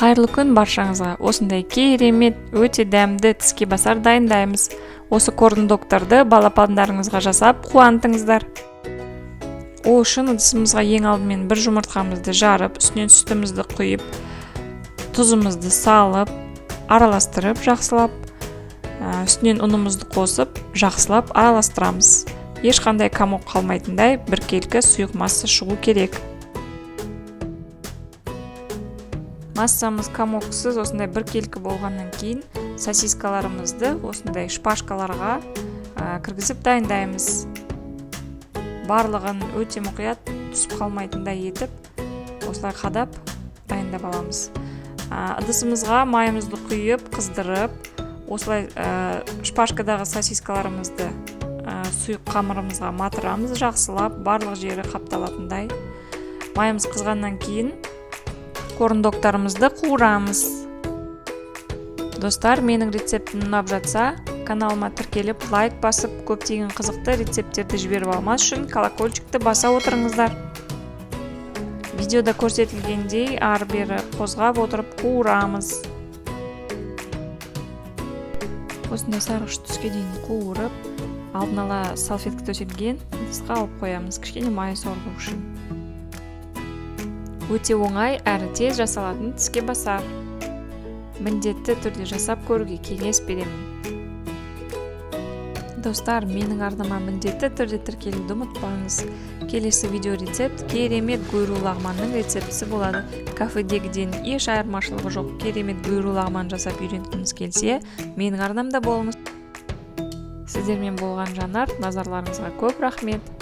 Қайырлы күн баршаңызға! Осындай керемет, өте дәмді тіске басар дайындаймыз. Осы корн-догтарды балапандарыңызға жасап қуантыңыздар. Ол үшін ыдысымызға ең алдымен бір жұмыртқамызды жарып, үстінен сүтімізді құйып, тұзымызды салып, араластырып жақсылап, үстінен ұнымызды қосып, жақсылап араластырамыз. Ешқандай комок қалмайтындай біркелкі сұйық масса шығу керек. Массамыз комоксыз осындай біркелкі болғаннан кейін сосискаларымызды осындай шпажкаларға кіргізіп дайындаймыз. Барлығын өте мұқият, түсіп қалмайтындай етіп осылай қадап дайындап аламыз. Ыдысымызға майымызды құйып, қыздырып, осылай шпажкадағы сосискаларымызды сұйық қамырымызға матырамыз жақсылап, барлық жері қапталатындай. Майымыз қызғаннан кейін корн-догтарымызды қуырамыз. Достар, менің рецептім ұнап жатса, каналыма тіркеліп, лайк басып, көптеген қызықты рецепттерді жіберіп алмас үшін колокольчикті баса отырыңыздар. Видеода көрсетілгендей ары-бері қозғап отырып қуырамыз. Осындай сарғыш түске дейін қуырып, алдын ала салфетка төселген ыдысқа алып қоямыз, кішкене май сорғу үшін. Өте оңай әрі тез жасалатын тіске басар. Міндетті түрде жасап көруге кеңес беремін. Достар, менің арнама міндетті түрде тіркелуді ұмытпаңыз. Келесі видео рецепт керемет гуйру лағманның рецептісі болады. Кафедегіден еш айырмашылығы жоқ керемет гуйру лағман жасап үйренгіңіз келсе, менің арнамда болыңыз. Сіздермен болған Жанар, назарларыңызға көп рахмет.